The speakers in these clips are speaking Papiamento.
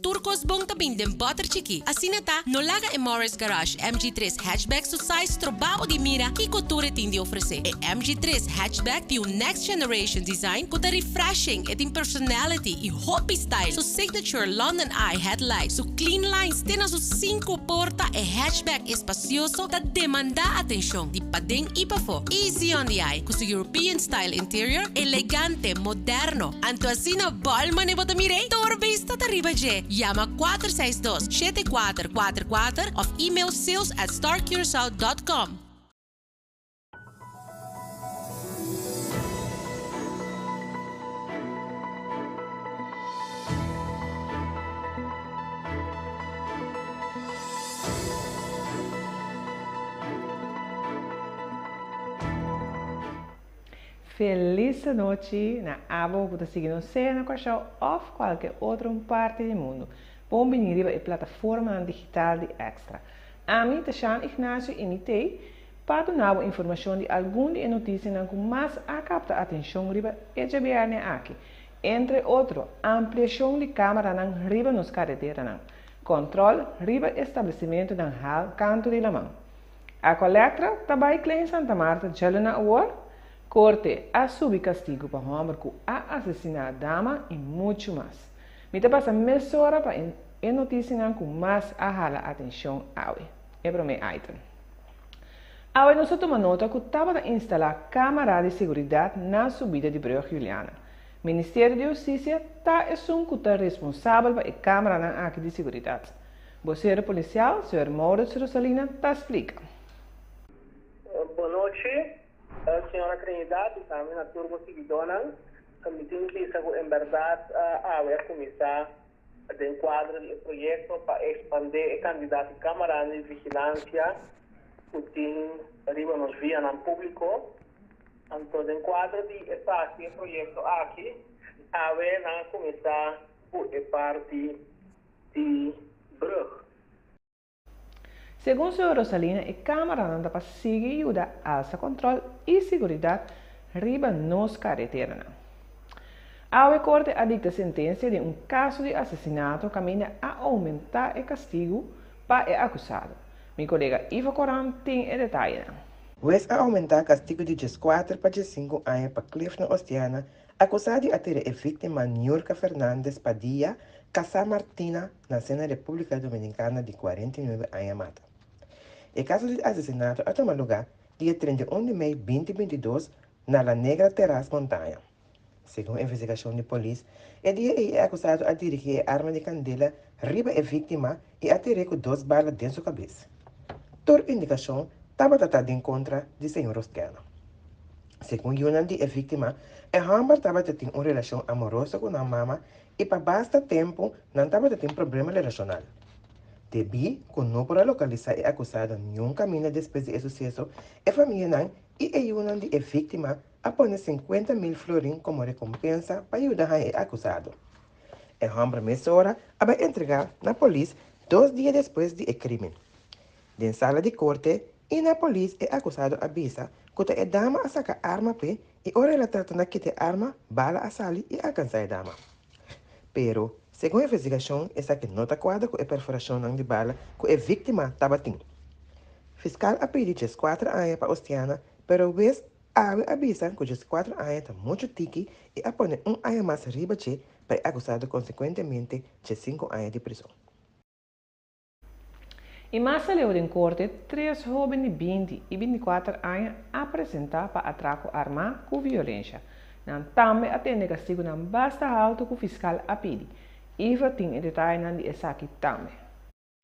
Tur kos bon ta bin den bòter chikí. Asina ta, no laga e Morris Garage MG tres Hatchback su size stroba bo di mira kiko tur e tin di ofresé. E MG tres Hatchback tin un next generation design ku ta refreshing, e tin personality i hopi style. Su signature London Eye headlight, su clean lines te na su sinku porta, e hatchback espasioso ta demandá atenshon di paden i pafó. Easy on the eye ku su European style interior, elegante, moderno. Anto asina bòl mane bo ta mir'é? Tur bista ta riba dje. Yama 462 7444 òf email sales at starcuracao dot com. Felis anochi na abo ku ta sigui nos sea na Kòrsou òf kualke otro un parti di mundu. Bon bini riba e plataformanan digital di Extra. Ami ta Shan Ignacio i mi t'ei pa duna bo informashon di algun di e notisianan ku mas a kapta atenshon riba e djabièrnè aki, entre otro ampliashon di kámaranan riba nos kareteranan, kòntròl riba establesimentunan hal kantu di laman. Aqualectra ta bai Klein Santa Marta djaluna awor? Korte a subi kastigu pa hòmber ku a asesiná dama i muchu mas. Mi ta pasa mesora pa e notisianan ku mas a hala atenshon awe. E promé item. Awe nos a tuma nota ku tabata instalá kámara di seguridat na subida di Brug Juliana. Ministerio di Hustisia ta esun ku ta responsabel pa e kámaranan aki di seguridat. Bosero polisial, señor Maurits Rosalina, ta splika. Bonochi, señora Trinidad y tambe na tur bo siguidónan. Mi tin bisa ku en bèrdat awe a kuminsá den kuadro di e proyekto pa ekspandé e kantidat di kámaranan di vigilansia ku tin riba nos vianan públiko. Anto den kuadro di esaki, e proyekto aki, awe nan a kuminsá ku e parti di brug. Segun señor Rosalina e camaranan ta pa sigui yuda alsa control y seguridad riba nos careteranan. Awe corte a dicta sentencia den un caso di asesinato caminda a aumenta e castigo pa e acusado. Mi colega Ivo Coran tin e detayenan. Hues a oumentá kastigu di dieskuater pa diesinku aña pa Clifton Ostiana Akusá di a tira e víktima Niurka Fernandez Padilla, kasá Martina, nasé na Repúblika Dominikana di 49 aña mata. E kaso di asesinato a tuma lugá dia 31 di mei 2022 na La Negra Terras Montaña. Segun investigashon di polis, e dia ei e akusado a dirigí e arma di kandela riba e víktima i a tir'é ku dos bala den su kabes. Tur indikashon tabata ta den kontra di señor Rosquena. Segun yunan di e víktima, e hòmber tabata tin un relashon amoroso ku nan mama i pa basta tempu nan tabata tin problema relashonal. Debí ku no por a lokalisá e akusado niun kaminda despues di e suseso, e famianan i e yunan di e víktima a pone 50.000 florin komo rekompensa pa yuda haña e akusado. E hòmber mesora a bai entregá na polis dos dia despues di e krímen. Den sala di korte i na polis e akusado a bisa ku ta e dama a saka arma p'e i ora el a trata na kita e arma, bala a sali i alkansá e dama. Pero, segun investigashon esaki no ta kuadra ku e perforashonnan di bala ku e víktima tabatin. Fiskal a pidi 14 aña pa Ostiana, pero wes awe a bisa ku 14 aña ta muchu tiki i a pone un aña mas riba dje pa e akusado konsekuentemente 15 aña di prizon. I mas aleu den korte, tres hóben di 20 i 24 aña a presentá pa atrako armá ku violensha. Nan tambe a tende kastigunan basta haltu ku fiskal a pidi. Iva tin e detayenan di esaki tambe.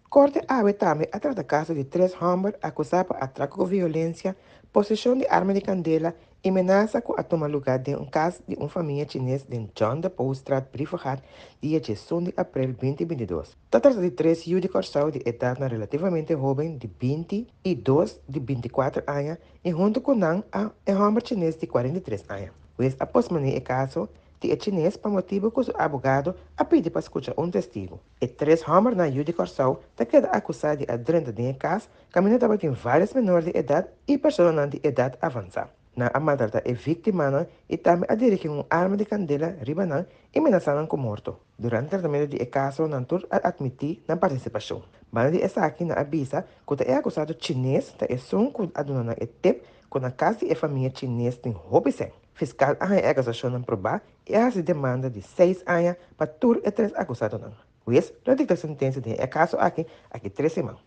Korte awe tambe a trata kaso di tres hòmber akusá pa atrako ku violensia, poseshon di arma di kandela i menasa ku a tuma lugá den un kas di un famia chines den John de Poolstraat, Brievengat, dia 11 di aprel 2022. Ta trata di tres yu di Kòrsou di edatnan relativamente hóben di 20 i dos di 24 aña i huntu ku nan a e hòmber chines di 43 aña. Hues a posponé e kaso di e chines pa motibu ku su abogado a pidi pa skucha un testigu. E tres hòmbernan yu di Kòrsou ta keda akusá di a drenta den e kas kaminda tabatin vários menor di edat i personanan di edat avansá. Nan a maltratá e víktimanan i tambe a dirigí un arma di kandela riba nan i menasá nan ku morto. Durante tratamentu di e kaso nan tur a atmití nan partisipashon. Banda di esaki nan a bisa ku ta e akusado chines ta esun ku a duna nan e tep ku na kas di e famia chines tin hopi sèn. Fiskal a haña e akusashonnan probá i a hasi demanda di seis aña pa tur e tres akusadonan. Hues lo dikta sentensia den e kaso aki aki tres siman.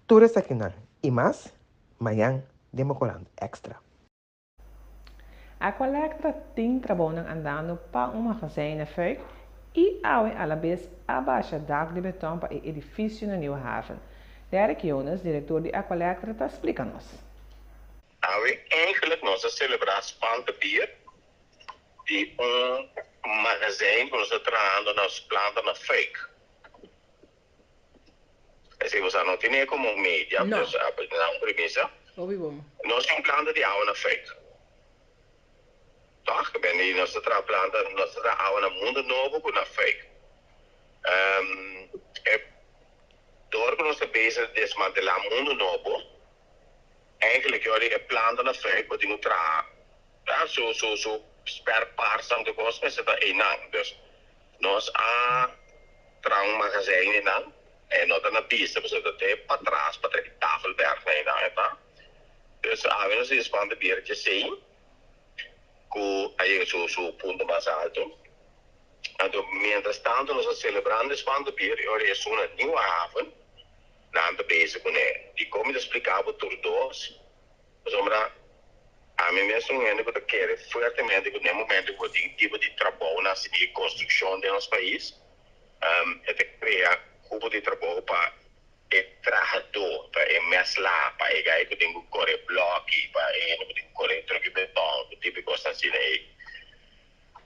Tur esakinan i mas mañan den bo korant Extra. Aqualectra tin trabounan andando pa un magazijn na Fuik i awe alabes a basha dak di beton pa e edifisio na Nieuwe Haven. Derek Jonas, direktor di Aqualectra ta splika nos. Awe eigenlijk nos a selebrá spantebier di un magazijn ku nos ta trahando na nos planta na Fuik. Esei bo sa no tene komo media, No. dus na un premisa. Hopi bon. Nos tin un planta di awa na Fuik. Tòg? Ke bende di nos ta traha planta, nos ta traha awa na Mundo Nobo ku na Fuik. E dor ku nos ta bezig di desmantelá Mundo Nobo, eigenlijk yori e planta na Fuik bo tin ku traha su su su spare parts nan tur kos mester ta einan. Dus nos a traha un magazijn einan, e no ta na bista pasobra ta te patras pa trek Tafelberg na einan e ta. Dus awe nos a dispon di bira djesei ku a yega su su punto mas alto. Anto mientras tanto nos a selebrando e spandebier i ora esun na Nieuwe Haven nan ta bezig kuné. Dikon mi ta splika bo tur dos? Pasobra ami mes ta un hende ku ta kere fuertemente ku den momento ku bo tin tipo di trabou na hasi di konstrukshon den nos pais, e ta krea kupo di trabou pa e trahadó, pa e mèslá, pa e gai ku tin ku kore blòki, pa e hende ku tin ku kore truki beton, ku tipo di kosnan asina ei.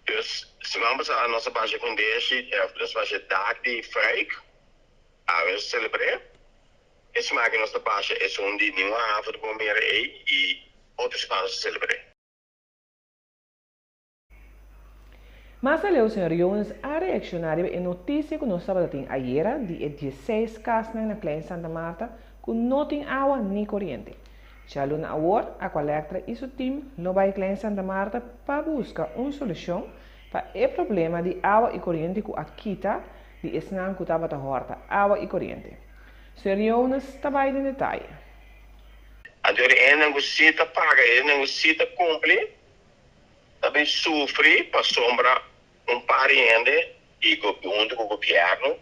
Dus siman pasá nos a basha fundeshi, nos a basha dak di Fuik, awe nos a selebr'é. E siman aki nos ta basha esun di Nieuwe Haven di Bonaire ei i otro siman nos ta selebr'é. Mas aleu señor Jones a reakshoná riba e notisia ku nos tabata tin ayera di e dieseis kasnan na Klein Santa Martha ku no tin awa ni koriente. Djaluna awor Aqualectra i su tim lo bai Klein Santa Martha pa buska un solushon pa e problema di awa i koriente ku a kita di esnan ku tabata hòrta awa i koriente. Señor Jones ta bai den detaye. Anto e hendenan ku si ta paga, e hendenan ku si ta kumpli, ta bin sufri pasobra un par di hende i huntu ku gobièrnu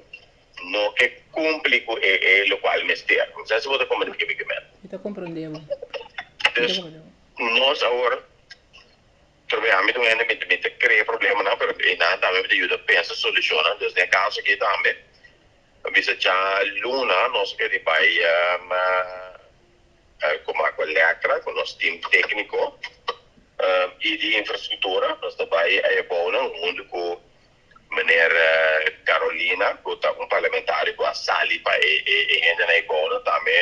no ke kumpli ku e e lokual mester. No sa si bo ta komprende ke mi ke mester. Mi ta komprende bo. Dus nos awor trobe ami ta un hende mi ta krea problemanan pero einan tambe mi ta yuda pensa solushonnan. Dus den e kaso aki tambe a bisa djaluna nos ke di bai Komo Aqualectra ku nos tim tékniko i di infrastruktura nos ta bai ayabounan huntu ku meneer Carolina ku ta un parlamentario ku a sali pa e hendenan ayabounan tambe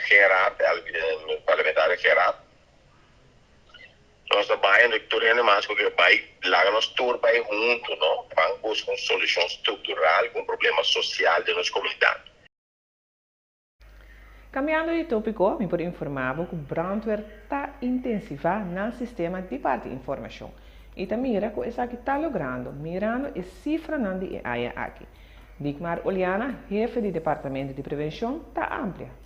Gerard parlamentario Gerard. Nos ta bai anto tur hende mas ku ke bai laga nos tur bai huntu no ban buska un solushon struktural ku un problema sosial den nos komunidat. Cambiando di topico, mi por informa bo cu Brandweer ta intensiva nan sistema di parti informacion y ta mira cu esaki ta logrando mirando e cifranan di e aña aki. Dickmar Oleana, hefe di Departamento di Prevencion, ta amplia.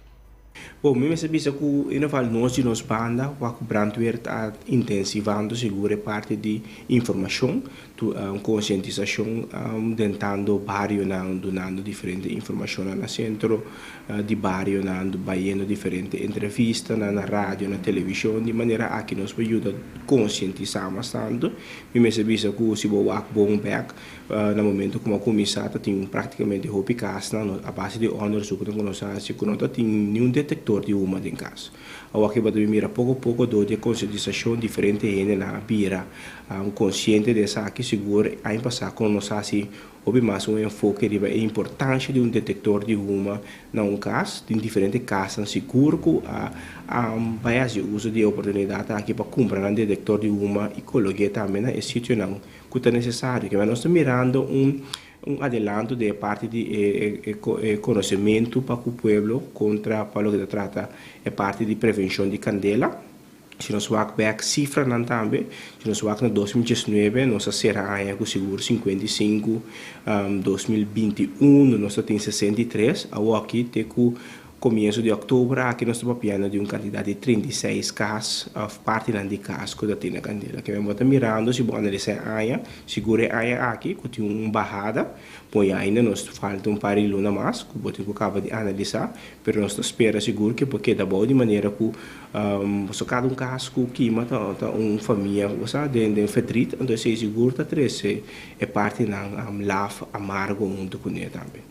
Bo, mi mester bisa ku in geval nos di nos banda wak ku brandweer ta intensivando sigur e parti di informashon, tu konsientisashon dentando barionan, dunando diferente informashonnan na sentro di barionan, bayendo diferente entrevistanan na radio, na televishon, di manera aki nos por yuda konsientisá mas tantu. Mi mester bisa ku si bo wak bon bèk Na momento ku a kuminsá ta tin práktikamente hopi kasnan a base di òndersuk ku nos a hasi ku no ta tin niun detektor di huma den kas. Awor aki bo ta bin mira poko poko dor di e konsientisashon diferente hendenan a bira konsiente di esaki. Sigur aña pasá ku nos a hasi hopi mas un enfoke riba e importansha di un detektor di huma na un kas. Tin diferente kasnan sigur ku a bai hasi uso di e oportunidat aki pa kumpra nan detektor di huma i kolog'é tambe na e sitionan ku ta nesesario. Kibera nos ta mirando un Un adelanto di e parti di e konosementu pa ku pueblo kontra pa loke ta trata e parti di prevenshon di kandela. Si nos wak bek sifranan tambe, si nos wak na 2019 nos a sera aña ku sigur 55, 2021 nos ta tin 63, awoki te ku komienso di òktober aki nos ta papiando di un kantidat di 36 kas òf partinan di kas ku ta tin na kandela. Ke men bo ta mirando si bo analisá e aña, sigur e aña aki ku tin un bahada, bon ya ainda nos falta un par di luna mas ku bo tin ku kaba di analisá, pero nos ta spera sigur ke por keda abou di manera ku pasobra kada un kas ku kima ta un famia bo sa den den verdriet, anto esei sigur ta trese e partinan laf amargo huntu kuné tambe.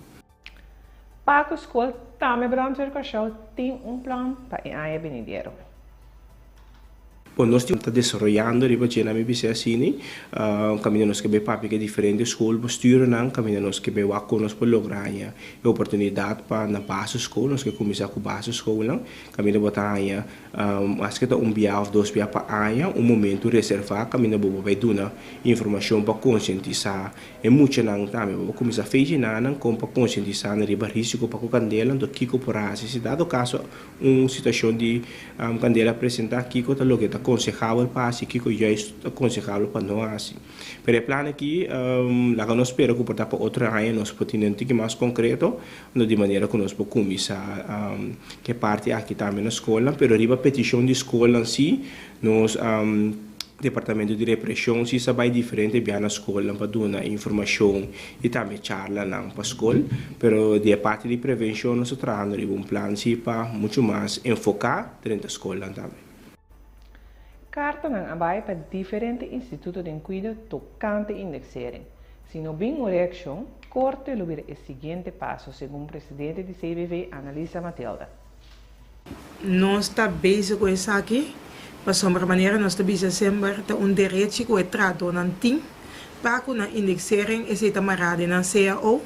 Pa ku skol tambe Brandweer Kòrsou tin un plan pa e aña binidero. Bon, nos ta desaroyando riba dje, nan mi bisa asini, kaminda nos ke bai papia ku e diferente skol bestuurnan, kaminda nos ke bai wak kon nos por logra haña e oportunidat pa na basisschool, nos ke kuminsá ku basisschoolnan, kaminda bo ta haña maske ta un bia òf dos bia pa aña, un momentu reservá kaminda bo por bai duna informashon pa konsientisá E muchanan tambe bo por kuminsá fechi na nan kon pa konsientisá nan riba risiko pa ku kandela, anto kiko por hasi si dado kaso un situashon di kandela presentá, kiko ta loke ta konsehabel pa hasi, kiko juist ta konsehabel pa no hasi. Pero e plan aki laga nos spera ku por ta pa otro aña nos por tene un tiki mas konkreto, anto di manera ku nos por kuminsá ku e parti aki tambe na skolnan, pero riba petishon di skolnan si nos. Departamento di Represion si sa bai diferente bia na skolnan pa duna informashon i tambe charlanan pa skol, pero di e parti di prevenshon nos ta trahando riba un plan si pa muchu mas enfoká drenta skolnan tambe. Kartanan a bai pa diferente instituto den kuido tokante indexering. Si no bin un reakshon, korte lo bira e siguiente paso, segun presidente di CBV Annalisa Mathilda. Nos ta bezig ku esaki pasobra manera nos ta bisa semper ta un derechi ku e trahadónan tin pa ku nan indexering esei ta mará den nan cao.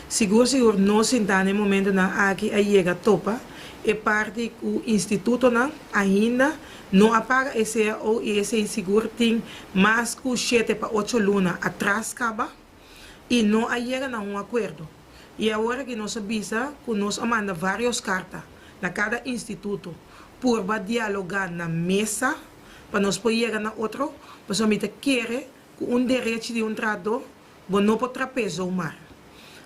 Sigur sigur nos sintá na e momentonan aki a yega topa e parti ku institutonan ainda no a paga e cao i esei sigur tin mas ku shete pa ocho luna atras kaba i no a yega na un akuerdo. I awor aki nos a bisa ku nos a manda varios karta na kada instituto purba dialogá na mesa pa nos por yega na otro, pasobra mi ta kere ku un derechi di un trahadó bo no por trap'é zomaar.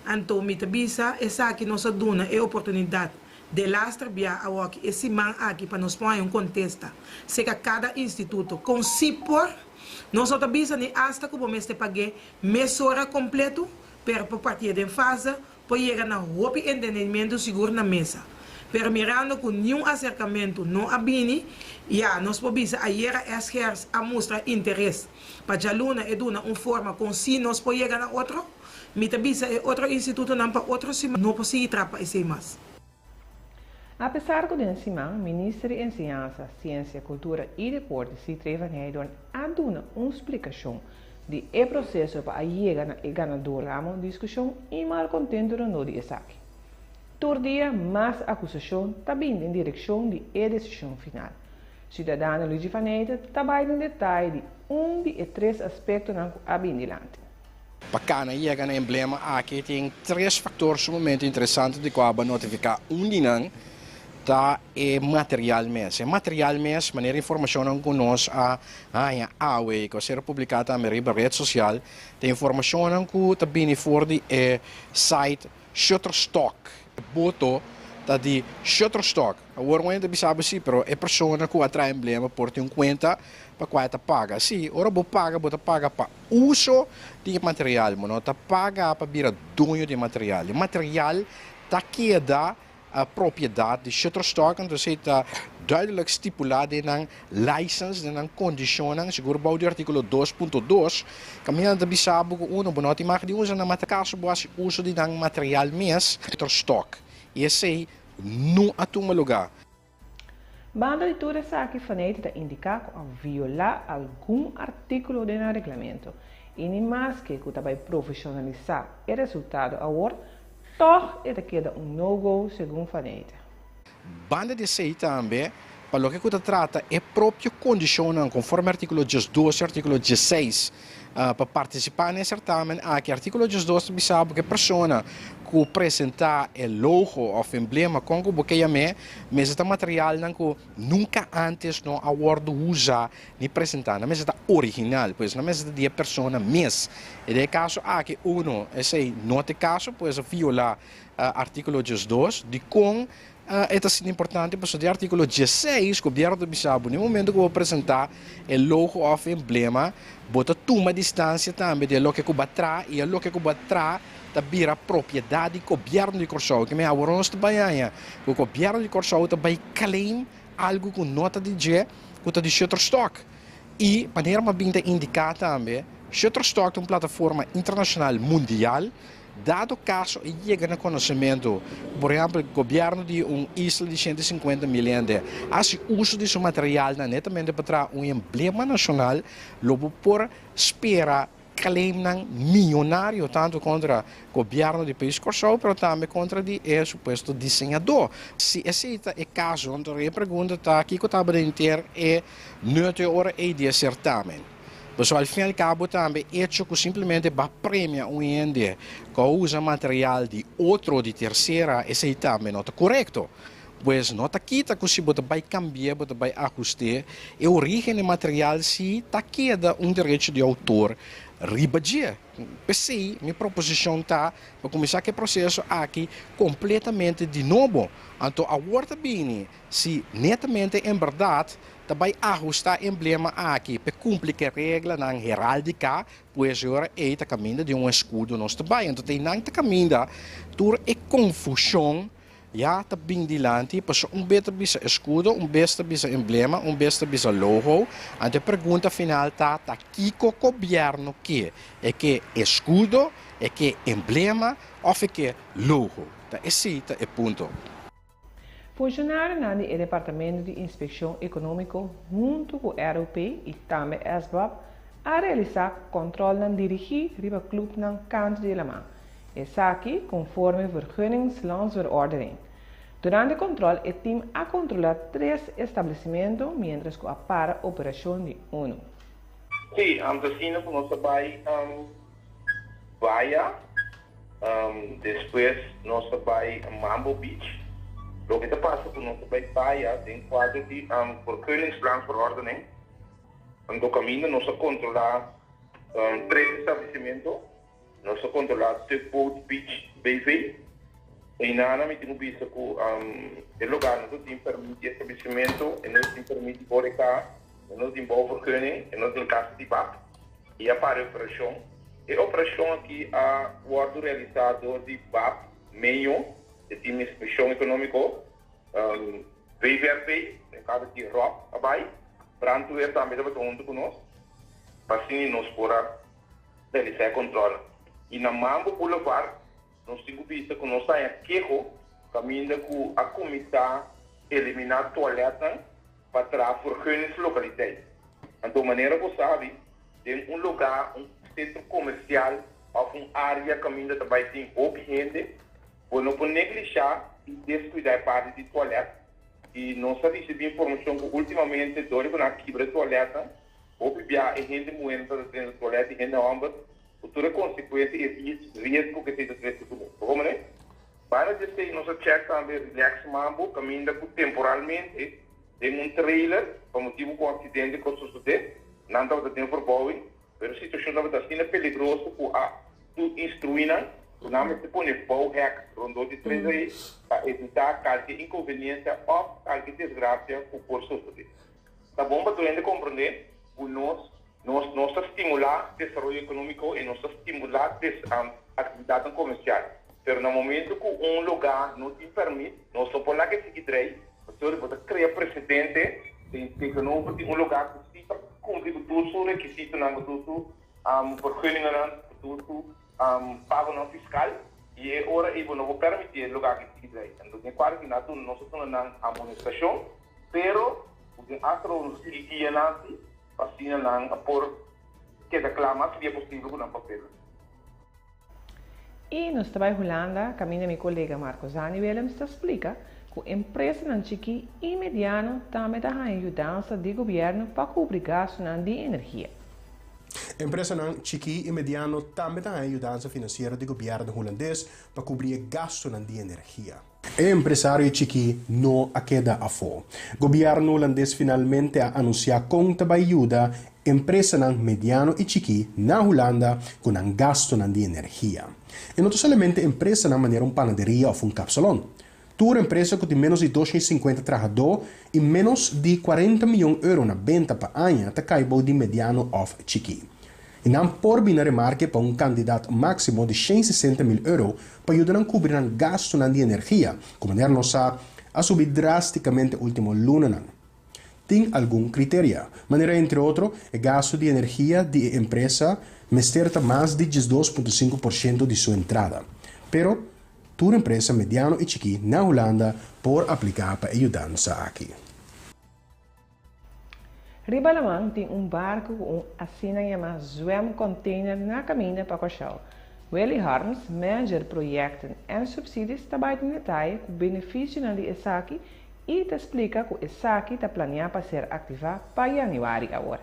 Anto mi ta bisa esaki nos a duna e oportunidat delaster bia awoki e siman aki pa nos por haña un kontesta serka kada instituto kon si por. Nos no ta bisa ni asta ku bo mester pag'é mesora kompletu, Pero por partié den fase por yega na hopi entendimentu sigur na mesa. Pero mirando ku niun aserkamentu no a bini, ya nos por bisa ayera SGR's a mustra interes pa djaluna e duna un forma kon si nos por yega na otro. Mi ta bisa e otro institutonan pa otro siman no por sigui trapa esei mas. Apesar ku den siman Minister di Enseñansa, Siensia, Kultura i Deporte Sithree van Heydoorn a duna un splikashon di e proseso pa a yega na e ganador ramo diskushon i malkontentu rondó di esaki. Tur dia mas akusashon ta bini den direkshon di e desishon final. Siudadano Luigi van Eijden ta bai den detaye di un di e tres aspektonan ku a bini dilanti. Pa kana yega na emblema aki tin tres faktor sumamente interesante di kua bo a notifiká. Un di nan ta e material mes. E material mes, manera informashonnan ku nos a haña awe i ku a ser publiká tambe riba ret sosial, ta informashonnan ku ta bini for di e site Shutterstock. E boto ta di Shutterstock. Awor un hende ta bisa bo si, pero e persona ku a traha emblema por tin un kuenta pa kua e ta paga. Si, ora bo paga, bo ta paga pa uso di e material, bo no ta paga pa bira doño di e material. E material ta keda propiedat di Shutterstock, anto esei ta duidelijk stipulá den nan license, den nan kondishonnan, sigur bou di artíkulo 2.2, kaminda nan ta bisa bo ku uno bo no tin mag di usa nan material, kaso bo hasi uso di nan material mes, Shutterstock, i esei no a tuma lugá. Banda di tur esaki Faneyte ta indiká ku a violá algun artíkulo den nan reglamento i ni maske ku ta bai profeshonalisá e resultado awor, tòg e ta keda un no-go segun Faneyte. Banda di esei tambe. Pa loke ku ta trata e propio kondishonnan konforme artíkulo diesdos i artíkulo diesseis pa partisipá na e sertamen aki, artíkulo diesdos ta bisa bo ku e persona ku presentá e logo òf emblema kon ku bo ke yam'é mester ta materialnan ku nunka ántes no a wòrdu usa ni presentá. Nan mester ta original, pues nan mester ta di e persona mes. I den e kaso aki uno esei no ta e kaso, pues a violá artíkulo diesdos. Dikon E ta asina importante pasobra den artíkulo diesseis gobièrnu ta bisa bo na e momento ku bo presentá e logo òf emblema bo ta tuma distansia tambe di e loke ku bo a traha i e loke ku bo a traha ta bira propiedat di gobièrnu di Kòrsou. Keme awor nos ta bai haña ku gobièrnu di Kòrsou ta bai claim algu ku no ta di dje ku ta di Shutterstock. I manera mi a bin ta indiká tambe Shutterstock ta un plataforma internashonal mundial. Dado kaso e yega na konosementu, por ehèmpel gobièrnu di un isla di 150 mil hende hasi uso di su materialnan netamente pa traha un emblema nashonal, lo bo por spera claimnan miyonario tantu kontra gobièrnu di pais Kòrsou pero tambe kontra di e supuesto diseñadó. Si esei ta e kaso, anto e pregunta ta kiko tabata henter e nut e ora ei di e sertamen? Pasobra al fin al cabo tambe hecho cu simplemente ba premia un hende cu a usa material di otro di tercera esey tambe no ta corecto. Pues no ta kita cu si bo ta bay cambia bo ta bay ahuste e origen di material si ta keda un derecho di autor riba dje. P'esey mi proposicion ta pa cuminsa cu e proceso aki completamente di nobo. Anto awor ta bini si netamente en berdad Ta bai ahustá emblema aki p'e kumpli ku e reglanan heráldica, pues e ora ei ta kaminda di un eskudo nos ta bai. Anto ta einan ta kaminda tur e konfushon ya ta bin dilanti, pasobra un bes ta bisa eskudo, un bes ta bisa emblema, un bes ta bisa logo. Anto e pregunta final ta, ta kiko gobièrnu ke? E ke eskudo, e ke emblema òf e ke logo? Ta esei ta e punto. Funshonarionan di e Departamento di Inspekshon Ekonómiko huntu ku ROP i tambe SBAB a realisá kòntròlnan dirigí riba klupnan kantu di laman. Esaki konforme Vergunningslandsverordening. Durante kòntròl e tim a kontrolá tres establesimentu miéntras ku a para operashon di unu. Sí, anto asina ku nos a bai Baya. Despues nos ta bai Mambo Beach. Loke ta pasa ku nos ta bai baya den kuadro di Vergunningsplanverordening. Anto kaminda nos a kontrolá tres establesimentu. Nos a kontrolá Tugboat Beach BV. Einana mi tin ku bisa ku e lugá no ta tin pèrmit di establesimentu, e no ta tin pèrmit di horeca, e no ta tin bouwvergunning, e no ta tin kasa di bak. I a para e operashon. E operashon aki a wòrdu realisá dor di bap, Meño, e tim Inspekshon Ekonómiko, VVRP, den kada di Rob a bai, Brandweer tambe tabata huntu ku nos, pa asina nos por a realisá e kòntròlnan. I na Mambo Boulevard nos tin ku bisa ku nos haña keho kaminda ku a kuminsá eliminá tualètnan pa traha vergunningslokaliteit. Anto manera bo sabi, den un lugá, un sentro komersial òf un área kaminda ta bai tin hopi hende, bo no por neglishá i deskuidá e parti di tualèt. I nos a risibí informashon ku últimamente dor di ku nan a kibra e tualètnan, hopi bia e hende muhé no ta drenta tualèt i hende hòmber, ku tur e konsekuensia i e riesgo ku esei ta trese kuné. Bo komprendé? Banda di esei nos a chèk tambe Relax Mambo kaminda ku temporalmente den un trailer pa motibu ku un aksidente ku a sosodé nan tabata den verbouwing pero e situashon tabata asina peligroso ku a instruí nan ku nan mester pone bouwhek rondó di trailer ei pa evitá kalke inkonveniensia òf kalke desgrasia ku por sosodé. Ta bon pa tur hende komprondé ku nos Nos nos ta stimulá desaroyo ekonómiko i nos ta stimulá des aktividatnan komersial. Pero na momento ku un lugá no tin pèrmit, nos no por laga e sigui drei, pasobra bo ta krea presedente den tegenover di un lugá ku sí ta kumpli ku tur su rekisitonan, ku tur su vergunningennan, ku tur su pagonan fiskal, i e ora ei bo no por pèrmití e lugá aki sigui drei. Anto den kuadro di nan nos a duna nan amonestashon, pero ku den asta lo nos a sigui guia nan si. Pa asina nan a por keda kla mas dia posibel ku nan papelnan. I nos ta bai Hulanda kaminda mi kolega Marco Zani Willems ta splika ku empresanan chikí i mediano tambe ta haña yudansa di gobièrnu pa kubri gastunan di energia. Empresanan chikí i mediano tambe ta haña yudansa finansiero di gobièrnu hulandes pa kubri e gastunan di energia. E empresario chikí no a keda afó. Gobièrnu hulandes finalmente a anunsiá kon ta bai yuda empresanan mediano i chikí na Hulanda ku nan gastunan di energia. E no ta solamente empresanan manera un panaderia òf un kapsalon. Tur empresa ku tin ménos di 250 trahadó i ménos di 40 mion euro na benta pa aña ta kai bou di mediano òf chikí. I nan por bini na remarke pa un kantidat máksimo di 160 mil euro pa yuda nan kubri nan gastunan di energia, ku manera nos sa a subi drástikamente último lunanan. Tin algun kriteria, manera entre otro e gastu di energia di e empresa mester ta mas di 12.5% di su entrada. Pero tur empresa mediano i chikí na Hulanda por apliká pa e yudansa aki. Riba laman tin un barku ku un asina yamá zwemcontainer na kaminda pa Kòrsou. Willy Harms, manager projecten en subsidies, ta bai den detaye ku benefisionan di esaki i ta splika ku esaki ta planiá pa ser aktivá pa yanüari awor.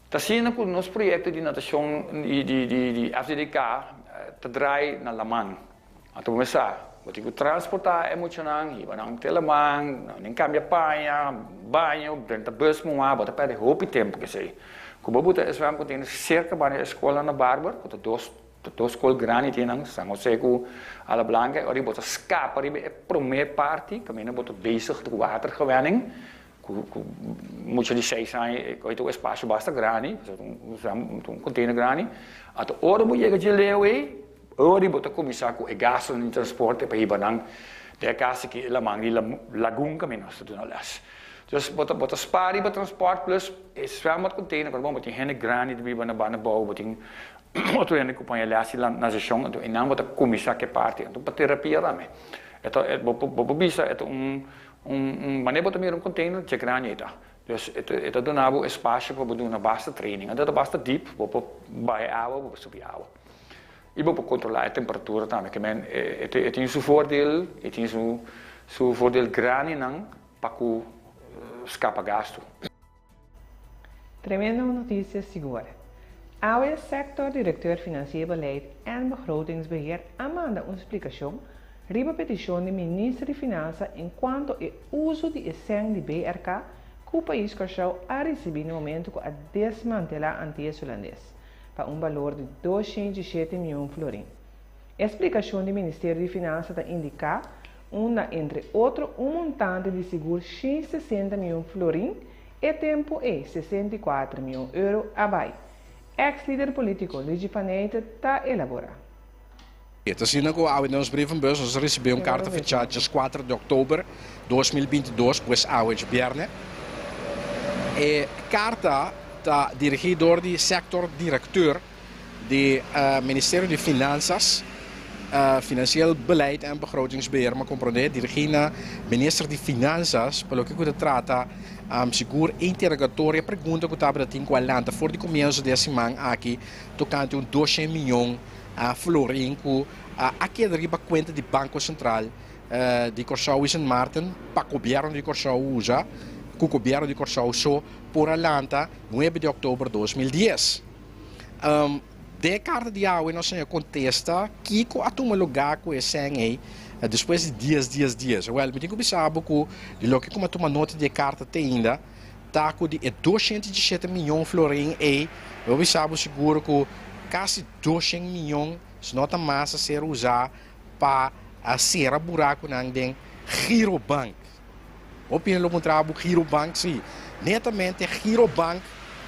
Ta asina ku nos proyekto di natashon di di FDDK ta drai na laman. Anto bo mester sa, bo tin ku transportá e muchanan, hiba nan te laman, nan kambia paña, baño, drenta bus muhá, bo ta pèrdè hopi tempu ku esei. Ku bo buta e zwemcontainer serka banda e skolnan na Barber, ku ta dos ta dos skol grandi tin nan, San Jose ku Ala Blanca, e ora bo ta skapa riba e promé parti kaminda bo ta bezig ku watergewenning, Ku mucha di seis aña e koe ta un espasio basta grandi, pasobra ta un container grandi. Anto ora bo yega dje leu ei, ora bo ta kuminsá ku e gastunan di transporte pa hiba nan den e kas aki e laman di lagun kaminda nos ta duna lès. Dus bo ta bo ta spar riba transport plus e zwembad container pasobra bo tin hende grandi ta biba na banda bou, bo tin otro hende ku paña lès di natashon, anto einan bo ta kuminsá ku e parti. Anto pa terapia tambe. E ta bo por bisa e ta un Un manera bo ta mira un container dje grandi ei ta. Dus e ta duna bo espacio pa bo duna basta training. Anto ta basta diep, bo por baha e awa, bo por subi awa. I bo por controla e temperatura tambe. Ke men e tin su voordeel, e tin su su voordeel grandinan pa ku scapa gasto. Tremendo noticia sigur. Awe Sector Directeur Financieel Beleid en Begrotingsbeheer a manda un splicacion riba peticion di Minister di Finansa encuanto e uso di e sèn di BRK cu Pais Kòrsou a ricibi na momento cu a desmantela Antilles Hulandes pa un balor di 207 mion florin. E splicacion di Ministerio di Finansa ta indica unda entre otro un montante di sigur 160 mion florin, e tempu ei 64 mion euro, a bai. Ex lider politico Luigi Faneyte ta elabora. Ta asina ku awe den nos brievenbus nos a risibí un karta fechá 14 di òktober 2022, pues awe djabièrnè. E karta ta dirigí dor di Sector Directeur di Ministerio di Finansas, Financieel Beleid en Begrotingsbeheer, mi a komprondé, dirigí na Minister di Finansas pa loke ku ta trata sigur interogatorio, e pregunta ku tabata tin ku a lanta for di komienso di e siman aki tokante un 200 mion florin ku a keda riba kuenta di Banko Sentral di Kòrsou i Sint Maarten pa gobièrnu di Kòrsou usa, ku gobièrnu di Kòrsou so por a lanta 9 di òktober 2010. Den e karta di awe nos Señor kontesta kiko a tuma lugá ku e sèn ei despues di dies dies dies. Wèl, mi tin ku bisa bo ku di loke ku mi a tuma nota di e karta te ainda ta ku di e 217 miyon florin ei, mi por bisa bo sigur ku kasi 200 miyon, si no ta mas, a ser usá pa sera burakunan den Girobank. Hopi hende lo puntra bo Girobank? Sí, netamente Girobank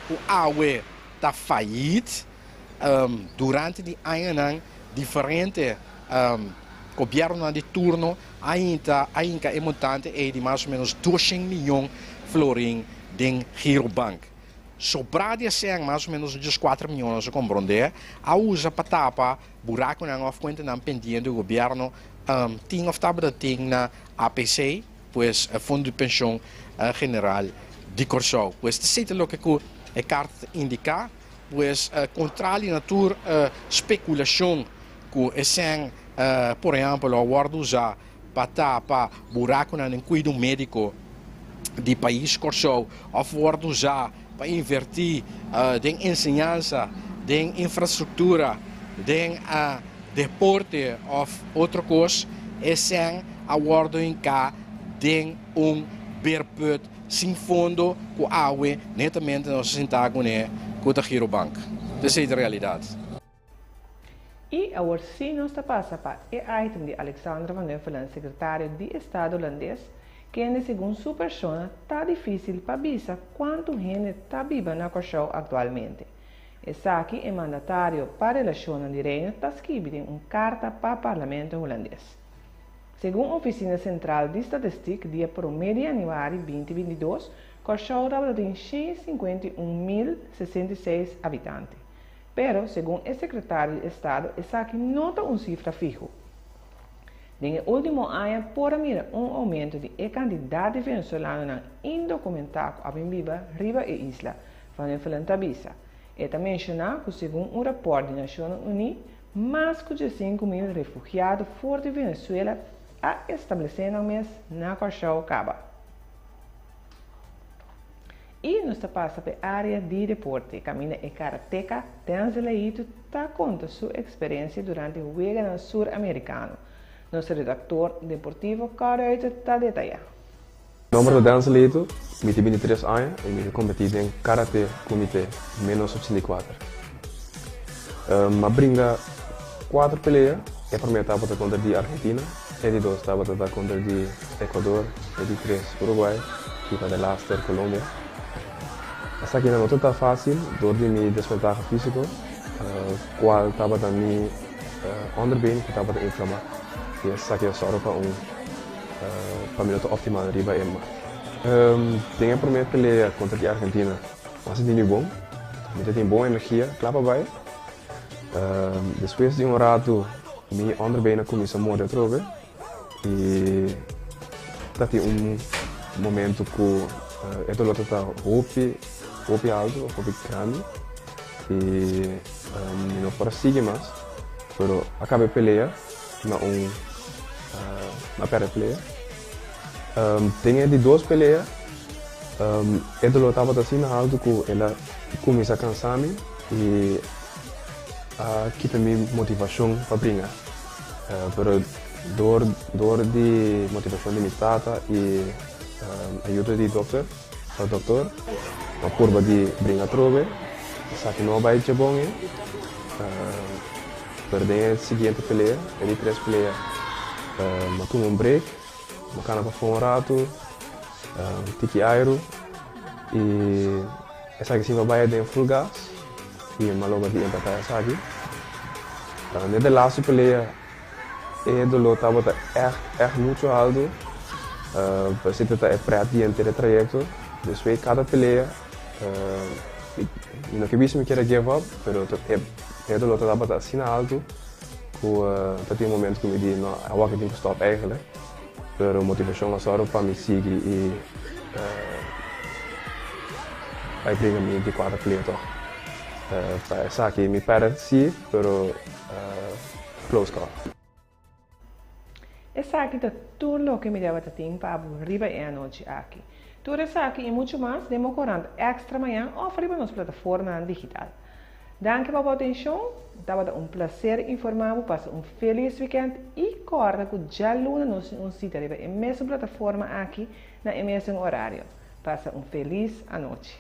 ku awe ta fayit. Durante di añanan diferente gobièrnunan di turno a hinta a hinka e montante ei di mas o ménos 200 miyon florin den Girobank. Sobrá di esei mas o ménos 14 miyon nos a komprondé a usa pa tapa burakunan òf kuentanan pendiente ku gobièrnu tin òf tabata tin na APC, pues e Fondo di Penshon General di Kòrsou. Pues esei ta loke ku e karta ta indiká. Pues kontrali na tur spekulashon ku e sèn por ehèmpel lo a wòrdu usá pa tapa burakunan den kuido médiko di pais Kòrsou òf wòrdu usá pa invertí den enseñansa, den infrastruktura, den deporte òf otro kos, e sèn a wòrdu hinká den un beerput sin fondo ku awe netamente nos a sintá kuné ku ta Girobank. Esei ta realidat. I awor sí nos ta pasa pa e item di Alexandra van Huffelen, sekretario di Estado Hulandes, kende segun su persona ta difísil pa bisa kuantu hende ta biba na Kòrsou aktualmente. Esaki e mandatario pa Relashonnan di Reino ta skibi den un karta pa Parlamento Hulandes. Segun Ofisina Sentral di Statistik dia promé di yanüari 2022, Kòrsou tabata tin 151.066 habitante. Pero, segun e sekretario di Estado, esaki no ta un sifra fiho. Den e último aña por a mira un oumento di e kantidat di venezolanonan indokumentá ku a bin biba riba e isla, Van Huffelen ta bisa. E ta menshoná ku segun un rapòrt di Nashonnan Uní, mas ku 15.000 refugiado for di Venezuela a establesé nan mes na Kòrsou kaba. I nos ta pasa pa e área di deporte, kaminda e karateka Denzel Leito ta konta su eksperensia durante Weganan Sur Amerikano. Nos redaktor deportivo Carl Ruiter ta detayá. Mi nomber ta Denzel Leito, mi tin 23 aña i mi ta kompetí den Karate Kumite menos 84. Mi a bringa kuater pelea, e promé tabata kontra di Argentina, e di dos tabata ta kontra di Ecuador, e di tres Uruguay i pa delaster Colombia. Esakinan no ta ta fásil dor di mi desventaha físiko, kual tabata mi onderbeen ku tabata inflamá i esaki a sòru pa un pa mi no ta optimal riba e mat. Den e promé pelea kontra di Argentina mi a sinti mi bon, mi ta tin bon energia kla pa bai. Despues di un ratu mi onderbeen a kuminsá morde atrobe. I ta tin un momento ku e dolor ta ta hopi, hopi altu of hopi grandi i mi no por a sigui mas, pero a kaba e pelea na un a pèrdè e pelea. Den e di dos pelea e dolor tabata asina altu ku el a kuminsá kansa mi i a kita mi motivashon pa bringa. Pero door door di motivacion di mi tata y ayuda di dokter of dokter a purba di bringa atrobe esaki no a bay dje bon e pero den e siguiente pelea e di tres pelea mi a tuma un break mi a cana pafo un rato tiki airo y esaki si mi a bay den full gas y mi a logra di empata esaki. Net de laatste pelea e dolor tabata echt echt mucho alto. Parece ta e pret di henter e trayecto. Despues cada pelea mi no ke bisa mi kier a give up pero e dolor tabata asina alto cu ta tin un momento cu mi di no awor aki tin cu stop eigenlijk. Pero motivacion a sòru pa mi sigui y bai bringa mi di cuater pelea tog. Pa esaki mi perde si, pero close call. Esaki ta tur loke mi tabata tin pa bo riba e anochi aki. Tur esaki y mucho mas den bo corant Extra mañan of riba nos plataformanan digital. Danki pa bo atencion, tabata un placer informa bo, pasa un feliz weekend y corda cu djaluna nos tin un cita riba e mesun plataforma aki na e mesun horario. Pasa un feliz anochi.